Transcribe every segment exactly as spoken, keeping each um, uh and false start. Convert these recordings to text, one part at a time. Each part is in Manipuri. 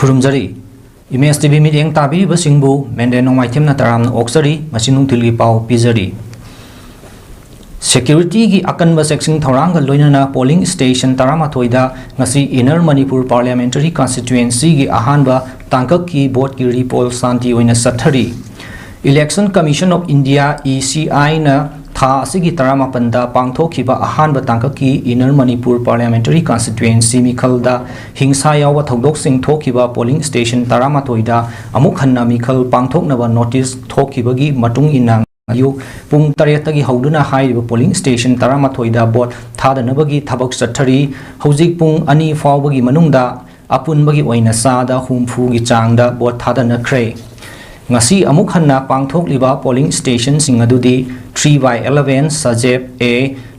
ꯈꯨꯔꯨꯝꯖꯔꯤ꯫ ꯏꯃꯦꯖ ꯇꯤ ꯚꯤ ꯃꯤꯠꯌꯦꯡ ꯇꯥꯕꯤꯔꯤꯕꯁꯤꯡꯕꯨ ꯃꯦꯟꯗꯦ ꯅꯣꯡꯃꯥꯏꯊꯦꯝꯅ ꯇꯔꯥꯝꯅ ꯑꯣꯛꯆꯔꯤ꯫ ꯃꯁꯤ ꯅꯨꯡꯊꯤꯜꯒꯤ ꯄꯥꯎ ꯄꯤꯖꯔꯤ꯫ ꯁꯦꯀ꯭ꯌꯨꯔꯤꯇꯤꯒꯤ ꯑꯀꯟꯕ ꯆꯦꯛꯁꯤꯟ ꯊꯧꯔꯥꯡꯒ ꯂꯣꯏꯅꯅ ꯄꯣꯂꯤꯡ ꯁ꯭ꯇꯦꯁꯟ ꯇꯔꯥꯃꯥꯊꯣꯏꯗ ꯉꯁꯤ ꯏꯟꯅꯔ ꯃꯅꯤꯄꯨꯔ ꯄꯥꯔꯂꯤꯌꯥꯃꯦꯟꯇꯔꯤ ꯀꯟꯁꯇꯤꯇ꯭ꯌꯨꯑꯦꯟꯁꯤꯒꯤ ꯑꯍꯥꯟꯕ ꯇꯥꯡꯀꯛꯀꯤ ꯚꯣꯠꯀꯤ ꯔꯤ ꯄꯣꯜ ꯁꯥꯟꯇꯤ ꯑꯣꯏꯅ ꯆꯠꯊꯔꯤ꯫ Election Commission of India, E C I ꯅ ꯊꯥ ꯑꯁꯤꯒꯤ ꯇꯔꯥꯃꯥꯄꯟꯗ ꯄꯥꯡꯊꯣꯛꯈꯤꯕ ꯑꯍꯥꯟꯕ ꯇꯥꯡꯀꯛꯀꯤ ꯏꯟꯅꯔ ꯃꯅꯤꯄꯨꯔ ꯄꯥꯔꯂꯤꯌꯥꯃꯦꯟꯇꯔꯤ ꯀꯟꯁꯇꯤꯇ꯭ꯌꯨꯑꯦꯟꯁꯤ ꯃꯤꯈꯜꯗ ꯍꯤꯡꯁꯥ ꯌꯥꯎꯕ ꯊꯧꯗꯣꯛꯁꯤꯡ ꯊꯣꯛꯈꯤꯕ ꯄꯣꯂꯤꯡ ꯁ꯭ꯇꯦꯁꯟ ꯇꯔꯥꯃꯥꯊꯣꯏꯗ ꯑꯃꯨꯛ ꯍꯟꯅ ꯃꯤꯈꯜ ꯄꯥꯡꯊꯣꯛꯅꯕ ꯅꯣꯇꯤꯁ ꯊꯣꯛꯈꯤꯕꯒꯤ ꯃꯇꯨꯡ ꯏꯟꯅ, ꯑꯌꯨꯛ ꯄꯨꯡ ꯇꯔꯦꯠꯇꯒꯤ ꯍꯧꯗꯨꯅ ꯍꯥꯏꯔꯤꯕ ꯄꯣꯂꯤꯡ ꯁ꯭ꯇꯦꯁꯟ ꯇꯔꯥꯃꯥꯊꯣꯏꯗ ꯚꯣꯠ ꯊꯥꯗꯅꯕꯒꯤ ꯊꯕꯛ ꯆꯠꯊꯔꯤ꯫ ꯍꯧꯖꯤꯛ ꯄꯨꯡ ꯑꯅꯤ ꯐꯥꯎꯕꯒꯤ ꯃꯅꯨꯡꯗ ꯑꯄꯨꯟꯕꯒꯤ ꯑꯣꯏꯅ ꯆꯥꯗ ꯍꯨꯝꯐꯨꯒꯤ ꯆꯥꯡꯗ ꯚꯣꯠ ꯊꯥꯗꯅꯈ꯭ꯔꯦ꯫ ꯉꯁꯤ ꯑꯃꯨꯛ ꯍꯟꯅ ꯄꯥꯡꯊꯣꯛꯂꯤꯕ ꯄꯣꯂꯤꯡ ꯁ꯭ꯇꯦꯁꯟꯁꯤꯡ ꯑꯗꯨꯗꯤ three by eleven ꯁꯖꯦꯞ A,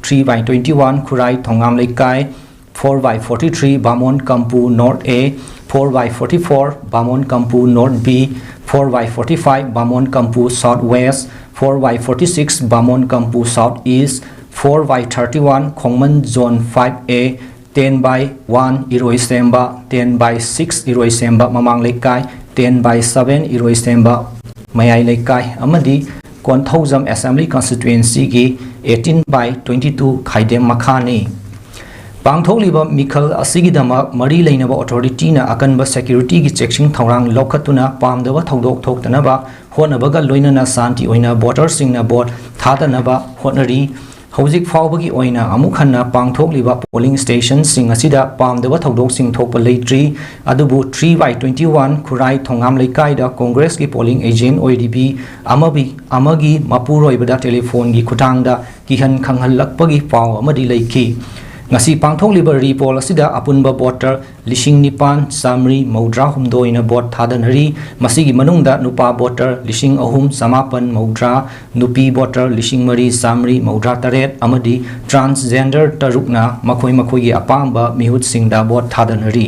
three by twenty one ꯈꯨꯔꯥꯏ ꯊꯣꯉꯥꯝ ꯂꯩꯀꯥꯏ, four by forty three ꯕꯥꯃꯣꯟ Kampu North A, four by forty four ꯕꯥꯃꯣꯟ Kampu North B, four by forty five ꯕꯥꯃꯣꯟ Kampu South West, four by forty six ꯕꯥꯃꯣꯟ Kampu South East, four by thirty one ꯈꯣꯡꯃꯟ Zone five A, ten by one ꯏꯔꯣꯏꯁꯦꯝꯕ, ten by six ꯏꯔꯣꯏꯁꯦꯝꯕ ꯃꯃꯥꯡ ꯂꯩꯀꯥꯏ, ten by seven ꯏꯔꯣꯏꯁꯦꯝꯕ ꯃꯌꯥꯏ ꯂꯩꯀꯥꯏ ꯑꯃꯗꯤ ꯀꯣꯟꯊꯧꯖꯝ Assembly Constituency ꯒꯤ eighteen by twenty two ꯈꯥꯏꯗꯦꯝ ꯃꯈꯥꯅꯤ꯫ ꯄꯥꯡꯊꯣꯛꯂꯤꯕ ꯃꯤꯈꯜ ꯑꯁꯤꯒꯤꯗꯃꯛ ꯃꯔꯤ ꯂꯩꯅꯕ authority ꯅ ꯑꯀꯟꯕ security ꯒꯤ ꯆꯦꯛꯁꯤꯟ ꯊꯧꯔꯥꯡ ꯂꯧꯈꯠꯇꯨꯅ ꯄꯥꯝꯗꯕ ꯊꯧꯗꯣꯛ ꯊꯣꯛꯇꯅꯕ ꯍꯣꯠꯅꯕꯒ ꯂꯣꯏꯅꯅ ꯁꯥꯟꯇꯤ ꯑꯣꯏꯅ voter ꯁꯤꯡꯅ ꯚꯣꯠ ꯊꯥꯗꯅꯕ ꯍꯣꯠꯅꯔꯤ꯫ ꯍꯧꯖꯤꯛ ꯐꯥꯎꯕꯒꯤ ꯑꯣꯏꯅ ꯑꯃꯨꯛ ꯍꯟꯅ ꯄꯥꯡꯊꯣꯛꯂꯤꯕ ꯄꯣꯂꯤꯡ ꯁ꯭ꯇꯦꯁꯟꯁꯤꯡ ꯑꯁꯤꯗ ꯄꯥꯝꯗꯕ ꯊꯧꯗꯣꯛꯁꯤꯡ ꯊꯣꯛꯄ ꯂꯩꯇ꯭ꯔꯤ꯫ ꯑꯗꯨꯕꯨ three by twenty one ꯈꯨꯔꯥꯏ ꯊꯣꯉꯥꯝ ꯂꯩꯀꯥꯏꯗ ꯀꯣꯡꯒ꯭ꯔꯦꯁꯀꯤ ꯄꯣꯂꯤꯡ ꯑꯦꯖꯦꯟꯠ ꯑꯣꯏꯔꯤꯕꯤ ꯑꯃꯕꯤ-, ꯑꯃꯒꯤ ꯃꯄꯨꯔꯣꯏꯕꯗ ꯇꯦꯂꯤꯐꯣꯟꯒꯤ ꯈꯨꯠꯊꯥꯡꯗ ꯀꯤꯍꯟ ꯈꯪꯍꯜꯂꯛꯄꯒꯤ ꯄꯥꯎ ꯑꯃꯗꯤ ꯂꯩꯈꯤ꯫ ꯉꯁꯤ ꯄꯥꯡꯊꯣꯛꯂꯤꯕ ꯔꯤ ꯄꯣꯜ ꯑꯁꯤꯗ ꯑꯄꯨꯟꯕ ꯚꯣꯇꯔ ꯂꯤꯁꯤꯡ ꯅꯤꯄꯥꯟ ꯆꯥꯃꯔꯤ ꯃꯧꯗ꯭ꯔꯥ ꯍꯨꯝꯗꯣꯏꯅ ꯚꯣꯠ ꯊꯥꯗꯅꯔꯤ꯫ ꯃꯁꯤꯒꯤ ꯃꯅꯨꯡꯗ ꯅꯨꯄꯥ ꯚꯣꯇꯔ ꯂꯤꯁꯤꯡ ꯑꯍꯨꯝ ꯆꯃꯥꯄꯟ ꯃꯧꯗ꯭ꯔꯥ, ꯅꯨꯄꯤ ꯚꯣꯇꯔ ꯂꯤꯁꯤꯡ ꯃꯔꯤ ꯆꯥꯃꯔꯤ ꯃꯧꯗ꯭ꯔꯥ ꯇꯔꯦꯠ ꯑꯃꯗꯤ transgender ꯇꯔꯨꯛꯅ ꯃꯈꯣꯏ ꯃꯈꯣꯏꯒꯤ ꯑꯄꯥꯝꯕ ꯃꯤꯍꯨꯠꯁꯤꯡꯗ ꯚꯣꯠ ꯊꯥꯗꯅꯔꯤ꯫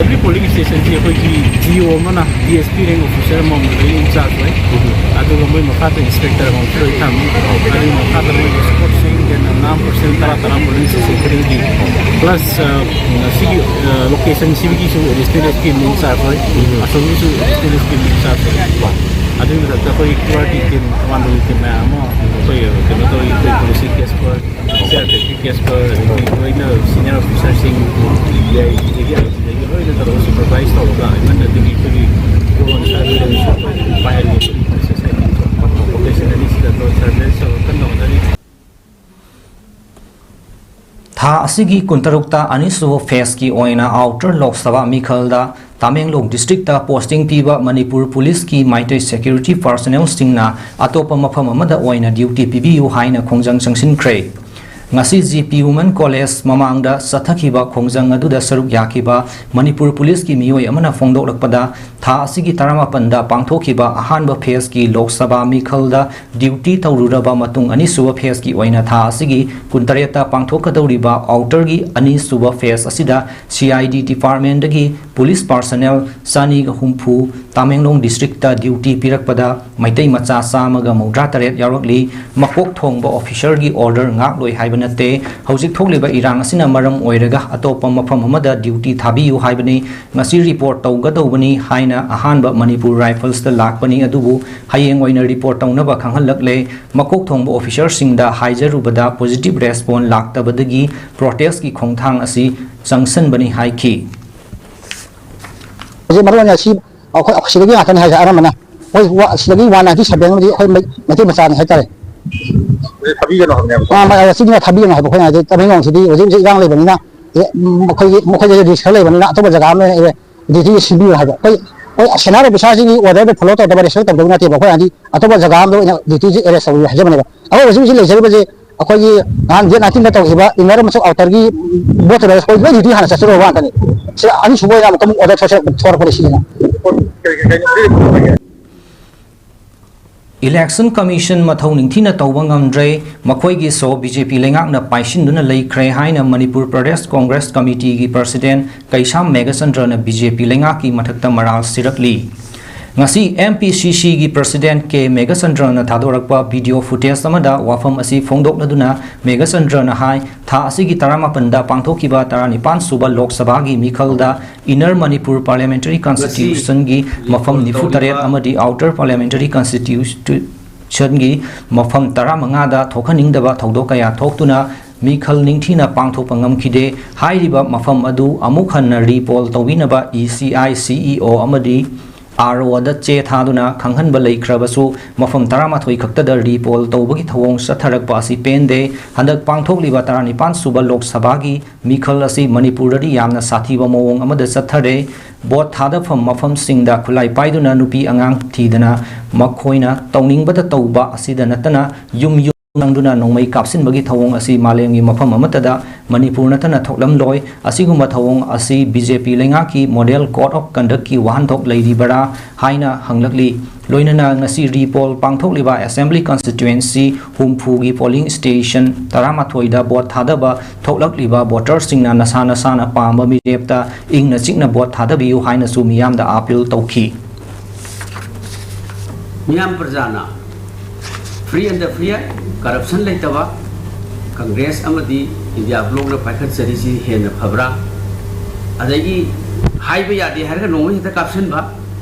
Every ꯄꯣꯂꯤꯡ ꯁ꯭ꯇꯦꯁꯟꯁꯤ ꯑꯩꯈꯣꯏꯒꯤ ꯖꯤ ꯑꯣ ꯑꯃꯅ D S P rank officer ꯑꯃꯃꯝ ꯂꯣꯏꯅ ꯏꯟꯆꯥꯔꯖ ꯑꯣꯏ꯫ ꯑꯗꯨꯒ ꯃꯣꯏ ꯃꯈꯥꯗ ꯏꯟꯁꯄꯦꯛꯇꯔ ꯑꯃꯃꯝꯁꯨ ꯂꯣꯏ ꯊꯝꯃꯤ꯫ ꯑꯗꯨꯒꯤ ꯃꯈꯥꯗ ꯃꯣꯏꯒꯤ ꯁ꯭ꯄꯣꯔꯠꯁꯤꯡ, ꯑꯗꯨꯅ ꯅꯥꯟ ꯄꯔꯁꯦꯟ ꯇꯔꯥ ꯇꯔꯥ ꯕꯣꯂꯤꯡ ꯁ꯭ꯇꯦꯁꯟ ꯈꯨꯗꯤꯡꯒꯤ꯫ ꯄ꯭ꯂꯁ, ꯑ, ꯁꯤꯒꯤ, ꯑ, ꯂꯣꯀꯦꯁꯟ ꯁꯤꯕꯒꯤꯁꯨ ꯑꯦꯗꯤꯁꯅꯦꯜ ꯑꯦꯁ ꯄꯤ ꯑꯃ ꯏꯟꯆꯥꯔꯖ ꯑꯣꯏ꯫ ꯑꯁꯣꯝꯒꯤꯁꯨ ꯑꯦꯗꯤꯁꯅꯦꯜ ꯑꯦꯁ ꯄꯤ ꯑꯃ ꯏꯟꯆꯥꯔꯖ ꯑꯣꯏ꯫ ꯑꯗꯨꯒꯤ ꯃꯊꯛꯇ ꯑꯩꯈꯣꯏ ꯀ꯭ꯌꯨ ꯑꯥꯔ ꯇꯤ ꯇꯤꯝ, ꯀꯃꯥꯟꯗꯣꯒꯤ ꯇꯤꯝ ꯃꯌꯥꯝ ꯑꯃ ꯑꯩꯈꯣꯏ ꯀꯩꯅꯣ ꯇꯧꯔꯤ, ꯑꯩꯈꯣꯏ ꯄꯨꯂꯤꯁꯀꯤ case file, C R P ꯑꯦꯐꯀꯤ ꯀꯦꯁ ꯐꯥꯏꯜ, ꯑꯗꯒꯤ ꯂꯣꯏꯅ ꯁꯤꯅꯤꯌꯔ ꯑꯣꯐꯤꯁꯔꯁꯤꯡ, ꯗꯤ ꯑꯥꯏ ꯖꯤꯗꯒꯤ ꯑꯥꯏ ꯖꯤꯗꯒꯤ ꯂꯣꯏꯅ ꯇꯧꯔꯒ ꯁꯨꯄꯔꯚꯥꯏꯁ ꯇꯧꯔꯒ, ꯏꯚꯟ ꯑꯗꯒꯤ ꯑꯩꯈꯣꯏꯒꯤ ꯗ꯭ꯔꯣꯟ ꯁꯔꯚꯤꯂꯦꯟꯁ ꯄꯥꯏꯍꯜꯂꯤ꯫ ꯑꯩꯈꯣꯏꯒꯤ ꯁꯣꯁꯥꯏꯇꯤ ꯂꯣꯀꯦꯁꯟ ꯑꯅꯤꯁꯤꯗ ꯗ꯭ꯔꯣꯟ ꯁꯔꯚꯤꯂꯦꯟꯁ ꯇꯧꯔꯒ ꯀꯟꯅ ꯍꯣꯠꯅꯔꯤ꯫ ꯊꯥ ꯑꯁꯤꯒꯤ ꯀꯨꯟꯇꯔꯨꯛꯇ ꯑꯅꯤꯁꯨꯕ ꯐꯦꯖꯀꯤ ꯑꯣꯏꯅ ꯑꯥꯎꯇꯔ ꯂꯣꯛ ꯁꯚꯥ ꯃꯤꯈꯜꯗ ꯇꯥꯃꯦꯡꯂꯣꯡ ꯗꯤꯁꯇ꯭ꯔꯤꯛꯇ ꯄꯣꯁꯇꯤꯡ ꯄꯤꯕ ꯃꯅꯤꯄꯨꯔ ꯄꯨꯂꯤꯁꯀꯤ ꯃꯩꯇꯩ ꯁꯦꯀ꯭ꯌꯨꯔꯤꯇꯤ ꯄꯥꯔꯁꯅꯦꯜꯁꯤꯡꯅ ꯑꯇꯣꯞꯄ ꯃꯐꯝ ꯑꯃꯗ ꯑꯣꯏꯅ ꯗ꯭ꯌꯨꯇꯤ ꯄꯤꯕꯤꯌꯨ ꯍꯥꯏꯅ ꯈꯣꯡꯖꯪ ꯆꯪꯁꯤꯟꯈ꯭ꯔꯦ꯫ ꯉꯁꯤ ꯖꯤ ꯄꯤ ꯋꯨꯃꯦꯟ ꯀꯣꯂꯦꯖ ꯃꯃꯥꯡꯗ ꯆꯠꯊꯈꯤꯕ ꯈꯣꯡꯖꯪ ꯑꯗꯨꯗ ꯁꯔꯨꯛ ꯌꯥꯈꯤꯕ ꯃꯅꯤꯄꯨꯔ ꯄꯨꯂꯤꯁꯀꯤ ꯃꯤꯑꯣꯏ ꯑꯃꯅ ꯐꯣꯡꯗꯣꯛꯂꯛꯄꯗ, ꯊꯥ ꯑꯁꯤꯒꯤ ꯇꯔꯥꯃꯥꯄꯟꯗ ꯄꯥꯡꯊꯣꯛꯈꯤꯕ ꯑꯍꯥꯟꯕ ꯐꯦꯖꯀꯤ ꯂꯣꯛ ꯁꯚꯥ ꯃꯤꯈꯜꯗ ꯗ꯭ꯌꯨꯇꯤ ꯇꯧꯔꯨꯔꯕ ꯃꯇꯨꯡ, ꯑꯅꯤꯁꯨꯕ ꯐꯦꯖꯀꯤ ꯑꯣꯏꯅ ꯊꯥ ꯑꯁꯤꯒꯤ ꯀꯨꯟꯇꯔꯦꯠꯇ ꯄꯥꯡꯊꯣꯛꯀꯗꯧꯔꯤꯕ ꯑꯥꯎꯇꯔꯒꯤ ꯑꯅꯤꯁꯨꯕ ꯐꯦꯖ ꯑꯁꯤꯗ C I D ꯗꯤꯄꯥꯔꯠꯃꯦꯟꯗꯒꯤ police personal ꯆꯅꯤꯒ ꯍꯨꯝꯐꯨ ꯇꯥꯃꯦꯡꯂꯣꯡ ꯗꯤꯁꯇ꯭ꯔꯤꯛꯇ ꯗ꯭ꯌꯨꯇꯤ ꯄꯤꯔꯛꯄꯗ, ꯃꯩꯇꯩ ꯃꯆꯥ ꯆꯥꯝꯃꯒ ꯃꯧꯗ꯭ꯔꯥ ꯇꯔꯦꯠ ꯌꯥꯎꯔꯛꯂꯤ꯫ ꯃꯀꯣꯛ ꯊꯣꯡꯕ ꯑꯣꯐꯤꯁꯔꯒꯤ ꯑꯣꯔꯗꯔ ꯉꯥꯛꯂꯣꯏ ꯍꯥꯏꯕ ꯅꯠꯇꯦ꯫ ꯍꯧꯖꯤꯛ ꯊꯣꯛꯂꯤꯕ ꯏꯔꯥꯡ ꯑꯁꯤꯅ ꯃꯔꯝ ꯑꯣꯏꯔꯒ ꯑꯇꯣꯞꯄ ꯃꯐꯝ ꯑꯃꯗ ꯗ꯭ꯌꯨꯇꯤ ꯊꯥꯕꯤꯌꯨ ꯍꯥꯏꯕꯅꯤ꯫ ꯉꯁꯤ ꯔꯤꯄꯣꯔꯠ ꯇꯧꯒꯗꯧꯕꯅꯤ ꯍꯥꯏꯅ ꯑꯍꯥꯟꯕ ꯃꯅꯤꯄꯨꯔ ꯔꯥꯏꯐꯜꯁꯇ ꯂꯥꯛꯄꯅꯤ, ꯑꯗꯨꯕꯨ ꯍꯌꯦꯡ ꯑꯣꯏꯅ ꯔꯤꯄꯣꯔꯠ ꯇꯧꯅꯕ ꯈꯪꯍꯜꯂꯛꯂꯦ꯫ ꯃꯀꯣꯛ ꯊꯣꯡꯕ ꯑꯣꯐꯤꯁꯔꯁꯤꯡꯗ ꯍꯥꯏꯖꯔꯨꯕꯗ ꯄꯣꯖꯤꯇꯤꯚ ꯔꯦꯁꯄꯣꯟ ꯂꯥꯛꯇꯕꯗꯒꯤ ꯄ꯭ꯔꯣꯇꯦꯁꯀꯤ ꯈꯣꯡꯊꯥꯡ ꯑꯁꯤ ꯆꯪꯁꯤꯟꯕꯅꯤ ꯍꯥꯏꯈꯤ꯫ ꯍꯧꯖꯤꯛ ꯃꯔꯨ ꯑꯣꯏꯅ ꯁꯤ ꯑꯩꯈꯣꯏ ꯁꯤꯗꯒꯤ ꯉꯥꯛꯇꯅꯤ ꯍꯥꯏꯁꯦ ꯑꯅꯝꯕꯅ꯫ ꯑꯩꯈꯣꯏ ꯋꯥ-, ꯁꯤꯗꯒꯤ ꯋꯥꯟ ꯅꯥꯏꯟꯇꯤ ꯁꯚꯦꯟ ꯑꯃꯗꯤ ꯑꯩꯈꯣꯏ ꯃꯩ-, ꯃꯩꯇꯩ ꯃꯆꯥꯅꯤ ꯍꯥꯏꯇꯥꯔꯦ꯫ ꯍꯧꯖꯤꯛ ꯊꯥꯕꯤꯒꯅꯣ ꯍꯥꯏꯕꯅꯦꯕꯀꯣ? ꯑꯥ, ꯃ-, ꯑ, ꯁꯤꯗꯤ ꯊꯥꯕꯤꯒꯅꯣ ꯍꯥꯏꯕ꯫ ꯑꯩꯈꯣꯏꯅ ꯍꯥꯏꯗꯤ ꯇꯃꯦꯡꯂꯣꯡꯁꯤꯗꯤ ꯍꯧꯖꯤꯛ ꯍꯧꯖꯤꯛ ꯏꯔꯥꯡ ꯂꯩꯕꯅꯤꯅ, ꯑꯦ, ꯎꯝ, ꯃꯈꯣꯏꯒꯤ, ꯃꯈꯣꯏꯗꯁꯨ ꯔꯤꯛꯁ ꯈꯔ ꯂꯩꯕꯅꯤꯅ ꯑꯇꯣꯞꯄ ꯖꯒꯥ ꯑꯃ ꯂꯩꯔꯦ, ꯗ꯭ꯌꯨꯇꯤꯁꯦ ꯁꯤꯟꯕꯤꯌꯨ ꯍꯥꯏꯕ꯫ ꯑꯩꯈꯣꯏ, ꯑꯩꯈꯣꯏ ꯁꯦꯅꯤꯌꯔ ꯑꯣꯐꯤꯁꯥꯔꯁꯤꯡꯒꯤ ꯑꯣꯔꯗꯔꯗꯨ ꯐꯣꯂꯣ ꯇꯧꯗꯕ, ꯔꯦꯁꯄꯦꯛ ꯇꯧꯗꯕ ꯅꯠꯇꯦꯕ꯫ ꯑꯩꯈꯣꯏ ꯍꯥꯏꯗꯤ ꯑꯇꯣꯞꯄ ꯖꯒꯥ ꯑꯃꯗ ꯑꯣꯏꯅ ꯗ꯭ꯌꯨꯇꯤꯁꯦ ꯑꯦꯔꯦꯁ ꯇꯧꯕꯤꯌꯨ ꯍꯥꯏꯖꯕꯅꯦꯕ꯫ ꯑꯩꯈꯣꯏ ꯍꯧꯖꯤꯛ ꯍꯧꯖꯤꯛ ꯂꯩꯖꯔꯤꯕꯁꯦ ꯑꯩꯈꯣꯏꯒꯤ ꯅꯍꯥꯟ ꯗꯦꯠ ꯅꯥꯏꯟꯇꯤꯟꯗ ꯇꯧꯈꯤꯕ ꯏꯟꯅꯔ ꯑꯃꯁꯨꯡ ꯑꯥꯎꯇꯔꯒꯤ ꯕꯣꯠ ꯇꯧꯔꯒ ꯑꯩꯈꯣꯏ ꯂꯣꯏ ꯗ꯭ꯌꯨꯇꯤ ꯍꯥꯟꯅ ꯆꯠꯆꯔꯨꯕ ꯉꯥꯛꯇꯅꯤ꯫ ꯁꯤꯗ ꯑꯅꯤꯁꯨꯕ ꯑꯣꯏꯅ ꯑꯃꯨꯛꯇ ꯑꯃꯨꯛ ꯑꯣꯔꯗꯔ ꯊꯣꯛꯂꯛꯄꯅꯦ ꯁꯤꯒꯤꯅ꯫ Election Commission ꯃꯊꯧ ꯅꯤꯡꯊꯤꯅ ꯇꯧꯕ ꯉꯝꯗ꯭ꯔꯦ, ꯃꯈꯣꯏꯒꯤ ꯁꯣ BJP ꯂꯩꯉꯥꯛꯅ ꯄꯥꯏꯁꯤꯟꯗꯨꯅ ꯂꯩꯈ꯭ꯔꯦ ꯍꯥꯏꯅ ꯃꯅꯤꯄꯨꯔ ꯄ꯭ꯔꯗꯦꯁ ꯀꯣꯡꯒ꯭ꯔꯦꯁ ꯀꯃꯤꯇꯤꯒꯤ President ꯀꯩꯁꯥꯝ ꯃꯦꯘꯆꯟꯗ꯭ꯔꯅ BJP ꯂꯩꯉꯥꯛꯀꯤ ꯃꯊꯛꯇ ꯃꯔꯥꯜ ꯁꯤꯔꯛꯂꯤ꯫ ꯉꯁꯤ MPCCꯒꯤ President ꯀꯦ ꯃꯦꯘꯆꯟꯗ꯭ꯔꯅ ꯊꯥꯗꯣꯔꯛꯄ video footage ꯑꯃꯗ ꯋꯥꯐꯝ ꯑꯁꯤ ꯐꯣꯡꯗꯣꯛꯂꯗꯨꯅ ꯃꯦꯘꯆꯟꯗ꯭ꯔꯅ ꯍꯥꯏ, ꯊꯥ ꯑꯁꯤꯒꯤ ꯇꯔꯥꯃꯥꯄꯟꯗ ꯄꯥꯡꯊꯣꯛꯈꯤꯕ ꯇꯔꯥꯅꯤꯄꯥꯟ ꯁꯨꯕ ꯂꯣꯛ ꯁꯚꯥꯒꯤ ꯃꯤꯈꯜꯗ Inner Manipur Parliamentary Constitutionꯒꯤ ꯃꯐꯝ ꯅꯤꯐꯨ ꯇꯔꯦꯠ ꯑꯃꯗꯤ Outer Parliamentary Constitutionꯒꯤ ꯃꯐꯝ ꯇꯔꯥꯃꯉꯥꯗ ꯊꯣꯛꯍꯟꯅꯤꯡꯗꯕ ꯊꯧꯗꯣꯛ ꯀꯌꯥ ꯊꯣꯛꯇꯨꯅ ꯃꯤꯈꯜ ꯅꯤꯡꯊꯤꯅ ꯄꯥꯡꯊꯣꯛꯄ ꯉꯝꯈꯤꯗꯦ꯫ ꯍꯥꯏꯔꯤꯕ ꯃꯐꯝ ꯑꯗꯨ ꯑꯃꯨꯛ ꯍꯟꯅ repoll ꯇꯧꯕꯤꯅꯕ ECI, CEO ꯑꯃꯗꯤ ROꯗ ꯆꯦ ꯊꯥꯗꯨꯅ ꯈꯪꯍꯟꯕ ꯂꯩꯈ꯭ꯔꯕꯁꯨ, ꯃꯐꯝ ꯇꯔꯥꯃꯥꯊꯣꯏ ꯈꯛꯇꯗ repoll ꯇꯧꯕꯒꯤ ꯊꯧꯑꯣꯡ ꯆꯠꯊꯔꯛꯄ ꯑꯁꯤ ꯄꯦꯟꯗꯦ꯫ ꯍꯟꯗꯛ ꯄꯥꯡꯊꯣꯛꯂꯤꯕ ꯇꯔꯥꯅꯤꯄꯥꯟ ꯁꯨꯕ ꯂꯣꯛ ꯁꯚꯥꯒꯤ ꯃꯤꯈꯜ ꯑꯁꯤ ꯃꯅꯤꯄꯨꯔꯗꯗꯤ ꯌꯥꯝꯅ ꯁꯥꯊꯤꯕ ꯃꯑꯣꯡ ꯑꯃꯗ ꯆꯠꯊꯔꯦ꯫ ꯚꯣꯠ ꯊꯥꯗꯐꯝ ꯃꯐꯝꯁꯤꯡꯗ ꯈꯨꯠꯂꯥꯏ ꯄꯥꯏꯗꯨꯅ ꯅꯨꯄꯤ ꯑꯉꯥꯡ ꯊꯤꯗꯅ ꯃꯈꯣꯏꯅ ꯇꯧꯅꯤꯡꯕꯗ ꯇꯧꯕ ꯑꯁꯤꯗ ꯅꯠꯇꯅ ꯌꯨꯝ ꯌꯨꯝ ꯆꯪꯗꯨꯅ ꯅꯣꯡꯃꯩ ꯀꯥꯞꯁꯤꯟꯕꯒꯤ ꯊꯧꯑꯣꯡ ꯑꯁꯤ ꯃꯥꯂꯦꯝꯒꯤ ꯃꯐꯝ ꯑꯃꯠꯇꯗ ꯃꯅꯤꯄꯨꯔ ꯅꯠꯇꯅ ꯊꯣꯛꯂꯝꯂꯣꯏ꯫ ꯑꯁꯤꯒꯨꯝꯕ ꯊꯧꯑꯣꯡ ꯑꯁꯤ BJP ꯂꯩꯉꯥꯛꯀꯤ Model Code of Conductꯀꯤ ꯋꯥꯍꯟꯊꯣꯛ ꯂꯩꯔꯤꯕꯔꯥ ꯍꯥꯏꯅ ꯍꯪꯂꯛꯂꯤ꯫ ꯂꯣꯏꯅꯅ ꯉꯁꯤ repoll ꯄꯥꯡꯊꯣꯛꯂꯤꯕ Assembly Constituency ꯍꯨꯝꯐꯨꯒꯤ polling station ꯇꯔꯥꯃꯥꯊꯣꯏꯗ ꯚꯣꯠ ꯊꯥꯗꯕ ꯊꯣꯛꯂꯛꯂꯤꯕ voterꯁꯤꯡꯅ ꯅꯁꯥ ꯅꯁꯥꯅ ꯄꯥꯝꯕ ꯃꯤꯔꯦꯞꯇ ꯏꯪꯅ ꯆꯤꯛꯅ ꯚꯣꯠ ꯊꯥꯗꯕꯤꯌꯨ ꯍꯥꯏꯅꯁꯨ ꯃꯤꯌꯥꯝꯗ appeal ꯇꯧꯈꯤ꯫ ꯃꯤꯌꯥꯝ ꯄ꯭ꯔꯖꯥꯅ free and fair, corruption ꯂꯩꯇꯕ ꯀꯪꯒ꯭ꯔꯦꯁ ꯑꯃꯗꯤ ꯏꯟꯗꯤꯌꯥ ꯕ꯭ꯂꯣꯛꯅ ꯄꯥꯏꯈꯠꯆꯔꯤꯁꯤ ꯍꯦꯟꯅ ꯐꯕ꯭ꯔꯥ? ꯑꯗꯒꯤ ꯍꯥꯏꯕ ꯌꯥꯗꯦ ꯍꯥꯏꯔꯒ ꯅꯣꯡꯃꯩ ꯍꯦꯛꯇ ꯀꯥꯞꯁꯤꯟꯕ,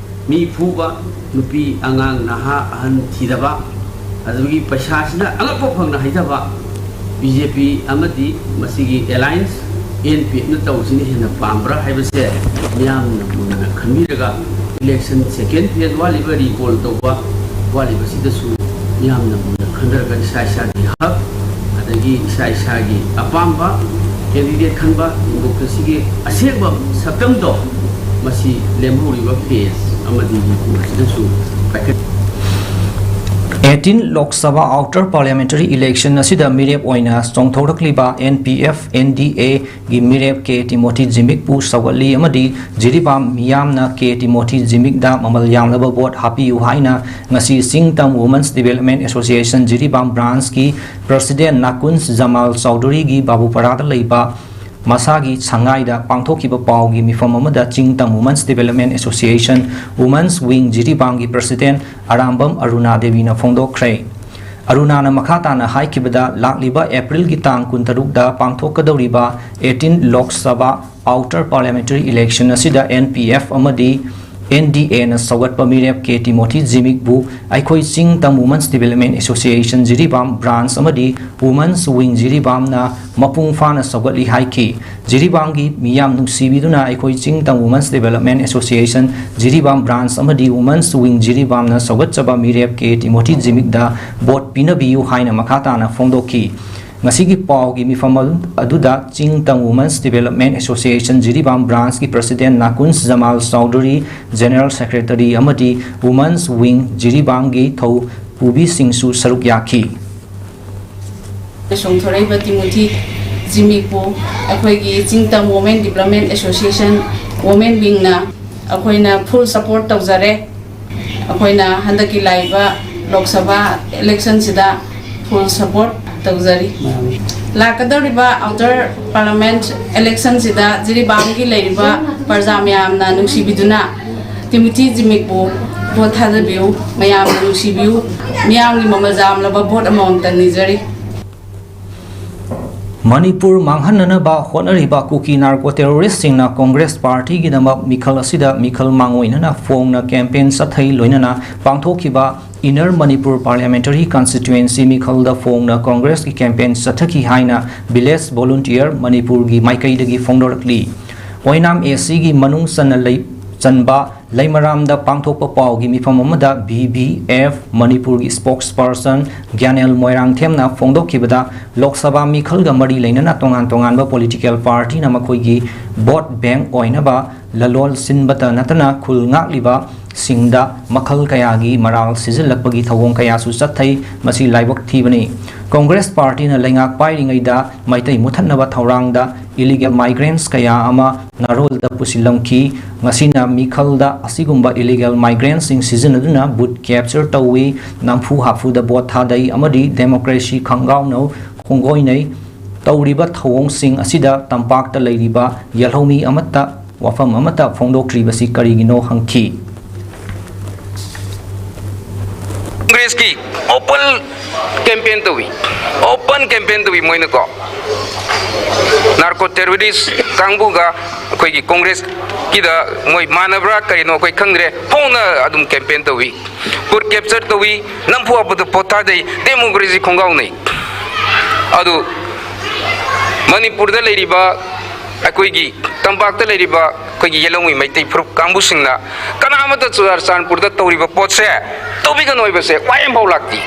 ꯃꯤ ꯐꯨꯕ, ꯅꯨꯄꯤ ꯑꯉꯥꯡ ꯅꯍꯥ ꯑꯍꯟ ꯊꯤꯗꯕ, ꯑꯗꯨꯒꯤ ꯄꯩꯁꯥꯁꯤꯅ ꯑꯉꯛꯄ ꯐꯪꯅ ꯍꯩꯊꯕ, BJP ꯑꯃꯗꯤ ꯃꯁꯤꯒꯤ alliance NPFꯅ ꯇꯧꯕꯁꯤꯅ ꯍꯦꯟꯅ ꯄꯥꯝꯕ꯭ꯔꯥ ꯍꯥꯏꯕꯁꯦ ꯃꯤꯌꯥꯝꯅ ꯃꯨꯟꯅ ꯈꯟꯕꯤꯔꯒ election second phase ꯋꯥꯠꯂꯤꯕ, repoll ꯇꯧꯕ ꯋꯥꯠꯂꯤꯕꯁꯤꯗꯁꯨ ꯃꯤꯌꯥꯝꯅ ꯃꯨꯟꯅ ꯈꯟꯊꯔꯒ ꯏꯁꯥ ꯏꯁꯥꯒꯤ ꯍꯛ ꯑꯗꯒꯤ ꯏꯁꯥ ꯏꯁꯥꯒꯤ ꯑꯄꯥꯝꯕ candidate ꯈꯟꯕ democracyꯒꯤ ꯑꯁꯦꯡꯕ ꯁꯛꯇꯝꯗꯣ ꯃꯁꯤ ꯂꯦꯝꯍꯧꯔꯤꯕ phase ꯑꯃꯗꯤ repollꯁꯤꯗꯁꯨ ꯄꯥꯏꯈꯠ eighteen Lok Sabha Outer Parliamentary Election ꯑꯁꯤꯗ ꯃꯤꯔꯦꯞ ꯑꯣꯏꯅ ꯆꯣꯡꯊꯣꯔꯛꯂꯤꯕ N P F N D A ꯒꯤ ꯃꯤꯔꯦꯞ ꯀꯦ ꯇꯤꯃꯣꯊꯤ ꯖꯤꯃꯤꯛꯄꯨ ꯁꯧꯒꯠꯂꯤ ꯑꯃꯗꯤ ꯖꯤꯔꯤꯕꯥꯝ ꯃꯤꯌꯥꯝꯅ ꯀꯦ ꯇꯤꯃꯣꯊꯤ ꯖꯤꯃꯤꯛꯗ ꯃꯃꯜ ꯌꯥꯝꯂꯕ ꯚꯣꯠ ꯍꯥꯞꯄꯤꯌꯨ ꯍꯥꯏꯅ ꯉꯁꯤ ꯆꯤꯡ ꯇꯝ Women's Development Association Jiribam branch ꯀꯤ President ꯅꯥꯀꯨꯟꯁ ꯖꯃꯥꯜ ꯆꯧꯙꯨꯔꯤꯒꯤ ꯕꯥꯕꯨꯄꯥꯔꯥꯗ ꯂꯩꯕ ꯃꯁꯥꯒꯤ ꯁꯉꯥꯏꯗ ꯄꯥꯡꯊꯣꯛꯈꯤꯕ ꯄꯥꯎꯒꯤ ꯃꯤꯐꯝ ꯑꯃꯗ ꯆꯤꯡ ꯇꯝ Women's Development Association Women's Wing ꯖꯤꯔꯤꯕꯥꯝꯒꯤ President Arambam ꯑꯔꯨꯅꯥ ꯗꯦꯕꯤꯅ ꯐꯣꯡꯗꯣꯛꯈ꯭ꯔꯦ꯫ ꯑꯔꯨꯅꯥꯅ ꯃꯈꯥ ꯇꯥꯅ ꯍꯥꯏꯈꯤꯕꯗ, ꯂꯥꯛꯂꯤꯕ ꯑꯦꯄ꯭ꯔꯤꯜꯒꯤ ꯇꯥꯡ ꯀꯨꯟꯇꯔꯨꯛꯇ ꯄꯥꯡꯊꯣꯛꯀꯗꯧꯔꯤꯕ eighteen Lok Sabha Outer Parliamentary Election ꯑꯁꯤꯗ N P F ꯑꯃꯗꯤ N D A ꯅ ꯁꯧꯒꯠꯄ ꯃꯤꯔꯦꯞ ꯀꯦ ꯇꯤꯃꯣꯊꯤ ꯖꯤꯃꯤꯛꯕꯨ ꯑꯩꯈꯣꯏ ꯆꯤꯡ ꯇꯝ Women's Development Association Jiribam branch ꯑꯃꯗꯤ Women's Wing ꯖꯤꯔꯤꯕꯥꯝꯅ ꯃꯄꯨꯡ ꯐꯥꯅ ꯁꯧꯒꯠꯂꯤ ꯍꯥꯏꯈꯤ꯫ ꯖꯤꯔꯤꯕꯥꯝꯒꯤ ꯃꯤꯌꯥꯝ ꯅꯨꯡꯁꯤꯕꯤꯗꯨꯅ ꯑꯩꯈꯣꯏ ꯆꯤꯡ ꯇꯝ Women's Development Association Jiribam branch ꯑꯃꯗꯤ Women's Wing ꯖꯤꯔꯤꯕꯥꯝꯅ ꯁꯧꯒꯠꯆꯕ ꯃꯤꯔꯦꯞ ꯀꯦ ꯇꯤꯃꯣꯊꯤ ꯖꯤꯃꯤꯛꯗ ꯚꯣꯠ ꯄꯤꯅꯕꯤꯌꯨ ꯍꯥꯏꯅ ꯃꯈꯥ ꯇꯥꯅ ꯐꯣꯡꯗꯣꯛꯈꯤ꯫ ꯉꯁꯤꯒꯤ ꯄꯥꯎꯒꯤ ꯃꯤꯐꯝ ꯑꯗꯨ-, ꯑꯗꯨꯗ ꯆꯤꯡ ꯇꯝ Women's Development Association Jiribam branch ꯀꯤ President ꯅꯥꯀꯨꯟꯁ Jamal Chaudhuri, General Secretary ꯑꯃꯗꯤ Women's Wing ꯖꯤꯔꯤꯕꯥꯝꯒꯤ ꯊꯧ ꯄꯨꯕꯤꯁꯤꯡꯁꯨ ꯁꯔꯨꯛ ꯌꯥꯈꯤ꯫ ꯆꯣꯡꯊꯣꯔꯛꯏꯕ ꯇꯤꯃꯣꯊꯤ ꯖꯤꯃꯤꯛꯄꯨ ꯑꯩꯈꯣꯏꯒꯤ ꯆꯤꯡ ꯇꯝ Women Development Association Women Wing ꯅ ꯑꯩꯈꯣꯏꯅ full support ꯇꯧꯖꯔꯦ꯫ ꯑꯩꯈꯣꯏꯅ ꯍꯟꯗꯛꯀꯤ ꯂꯥꯛꯏꯕ ꯂꯣꯛ ꯁꯚꯥ election ꯁꯤꯗ full support ꯇꯧꯖꯔꯤ꯫ ꯂꯥꯛꯀꯗꯧꯔꯤꯕ Outer Parliament election ꯁꯤꯗ ꯖꯤꯔꯤꯕꯥꯝꯒꯤ ꯂꯩꯔꯤꯕ ꯄ꯭ꯔꯖꯥ ꯃꯌꯥꯝꯅ ꯅꯨꯡꯁꯤꯕꯤꯗꯨꯅ ꯇꯤꯃꯣꯊꯤ ꯖꯤꯃꯤꯛꯄꯨ ꯚꯣꯠ ꯊꯥꯗꯕꯤꯌꯨ, ꯃꯌꯥꯝꯅ ꯅꯨꯡꯁꯤꯕꯤꯌꯨ, ꯃꯤꯌꯥꯝꯒꯤ ꯃꯃꯜ ꯌꯥꯝꯂꯕ ꯚꯣꯠ ꯑꯃꯃꯝꯇ ꯅꯤꯖꯔꯤ꯫ ꯃꯅꯤꯄꯨꯔ ꯃꯥꯡꯍꯟꯅꯅꯕ ꯍꯣꯠꯅꯔꯤꯕ ꯀꯨꯀꯤ narco terrorist ꯁꯤꯡꯅ ꯀꯣꯡꯒ꯭ꯔꯦꯁ ꯄꯥꯔꯇꯤꯒꯤꯗꯃꯛ ꯃꯤꯈꯜ ꯑꯁꯤꯗ ꯃꯤꯈꯜ ꯃꯥꯡꯑꯣꯏꯅꯅ ꯐꯣꯡꯅ campaign ꯆꯠꯊꯩ꯫ ꯂꯣꯏꯅꯅ ꯄꯥꯡꯊꯣꯛꯈꯤꯕ Inner Manipur Parliamentary Constituency ꯃꯤꯈꯜꯗ ꯐꯣꯡꯅ ꯀꯣꯡꯒ꯭ꯔꯦꯁꯀꯤ campaign ꯆꯠꯊꯈꯤ ꯍꯥꯏꯅ Village Volunteer ꯃꯅꯤꯄꯨꯔꯒꯤ ꯃꯥꯏꯀꯩꯗꯒꯤ ꯐꯣꯡꯗꯣꯔꯛꯂꯤ꯫ ꯑꯣꯏꯅꯥꯝ A C ꯒꯤ ꯃꯅꯨꯡ ꯆꯟꯅ ꯂꯩ-, ꯆꯟꯕ ꯂꯩꯃꯔꯥꯝꯗ ꯄꯥꯡꯊꯣꯛꯄ ꯄꯥꯎꯒꯤ ꯃꯤꯐꯝ ꯑꯃꯗ V V F ꯃꯅꯤꯄꯨꯔꯒꯤ spokesperson ꯒ꯭ꯌꯥꯅꯦꯜ ꯃꯣꯏꯔꯥꯡꯊꯦꯝꯅ ꯐꯣꯡꯗꯣꯛꯈꯤꯕꯗ, ꯂꯣꯛ ꯁꯚꯥ ꯃꯤꯈꯜꯒ ꯃꯔꯤ ꯂꯩꯅꯅ ꯇꯣꯉꯥꯟ ꯇꯣꯉꯥꯟꯕ political party ꯅ ꯃꯈꯣꯏꯒꯤ vote bank ꯑꯣꯏꯅꯕ ꯂꯂꯣꯜ ꯁꯤꯟꯕꯇ ꯅꯠꯇꯅ ꯈꯨꯜ ꯉꯥꯛꯂꯤꯕ ꯁꯤꯡꯗ ꯃꯈꯜ ꯀꯌꯥꯒꯤ ꯃꯔꯥꯜ ꯁꯤꯖꯤꯜꯂꯛꯄꯒꯤ ꯊꯧꯑꯣꯡ ꯀꯌꯥꯁꯨ ꯆꯠꯊꯩ꯫ ꯃꯁꯤ ꯂꯥꯏꯕꯛ ꯊꯤꯕꯅꯤ꯫ ꯀꯣꯡꯒ꯭ꯔꯦꯁ ꯄꯥꯔꯇꯤꯅ ꯂꯩꯉꯥꯛ ꯄꯥꯏꯔꯤꯉꯩꯗ ꯃꯩꯇꯩ ꯃꯨꯊꯠꯅꯕ ꯊꯧꯔꯥꯡꯗ illegal migrants ꯀꯌꯥ ꯑꯃ ꯅꯥꯔꯣꯜꯗ ꯄꯨꯁꯤꯜꯂꯝꯈꯤ꯫ ꯉꯁꯤꯅ ꯃꯤꯈꯜꯗ ꯑꯁꯤꯒꯨꯝꯕ illegal migrants ꯁꯤꯡ ꯁꯤꯖꯤꯟꯅꯗꯨꯅ vote capture ꯇꯧꯏ, ꯅꯝꯐꯨ ꯍꯥꯐꯨꯗ ꯚꯣꯠ ꯊꯥꯗꯩ ꯑꯃꯗꯤ democracy ꯈꯣꯡꯒꯥꯎꯅꯧ ꯈꯣꯡꯒꯣꯏꯅꯩ꯫ ꯇꯧꯔꯤꯕ ꯊꯧꯑꯣꯡꯁꯤꯡ ꯑꯁꯤꯗ ꯇꯝꯄꯥꯛꯇ ꯂꯩꯔꯤꯕ ꯌꯦꯜꯍꯧꯃꯤ ꯑꯃꯠꯇ ꯋꯥꯐꯝ ꯑꯃꯠꯇ ꯐꯣꯡꯗꯣꯛꯇ꯭ꯔꯤꯕꯁꯤ ꯀꯔꯤꯒꯤꯅꯣ ꯍꯪꯈꯤ꯫ ꯀꯣꯡꯒ꯭ꯔꯦꯁꯀꯤ open campaign ꯇꯧꯏ, open campaign ꯇꯧꯏ ꯃꯣꯏꯅꯀꯣ꯫ Narco terrorist ꯀꯥꯡꯕꯨꯒ ꯑꯩꯈꯣꯏꯒꯤ ꯀꯣꯡꯒ꯭ꯔꯦꯁꯀꯤꯗ ꯃꯣꯏ ꯃꯥꯟꯅꯕ꯭ꯔꯥ ꯀꯔꯤꯅꯣ ꯑꯩꯈꯣꯏ ꯈꯪꯗ꯭ꯔꯦ, ꯐꯣꯡꯅ ꯑꯗꯨꯝ campaign ꯇꯧꯏ, vote capture ꯇꯧꯏ, ꯅꯝꯐꯨ ꯍꯥꯐꯨꯗ ꯚꯣꯠ ꯊꯥꯗꯩ, democracy ꯈꯣꯡꯒꯥꯎꯅꯩ꯫ ꯑꯗꯨ ꯃꯅꯤꯄꯨꯔꯗ ꯂꯩꯔꯤꯕ ꯑꯩꯈꯣꯏꯒꯤ ꯇꯝꯄꯥꯛꯇ ꯂꯩꯔꯤꯕ ꯑꯩꯈꯣꯏꯒꯤ ꯌꯦꯜꯍꯧꯃꯤ ꯃꯩꯇꯩ ꯐꯨꯔꯨꯞ ꯀꯥꯡꯕꯨꯁꯤꯡꯅ ꯀꯅꯥ ꯑꯃꯠꯇ ꯆꯨꯔꯥꯆꯥꯟꯄꯨꯔꯗ ꯇꯧꯔꯤꯕ ꯄꯣꯠꯁꯦ ꯇꯧꯕꯤꯒꯅꯨ ꯍꯥꯏꯕꯁꯦ ꯋꯥ ꯑꯃꯐꯥꯎ ꯂꯥꯛꯇꯦ꯫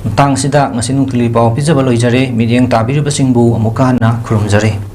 ꯃꯇꯥꯡꯁꯤꯗ ꯉꯁꯤ ꯅꯨꯡꯊꯤꯜꯒꯤ ꯄꯥꯎ ꯄꯤꯖꯕ ꯂꯣꯏꯖꯔꯦ꯫ ꯃꯤꯠꯌꯦꯡ ꯇꯥꯕꯤꯔꯤꯕꯁꯤꯡꯕꯨ ꯑꯃꯨꯛꯀ ꯍꯟꯅ ꯈꯨꯔꯨꯝꯖꯔꯤ꯫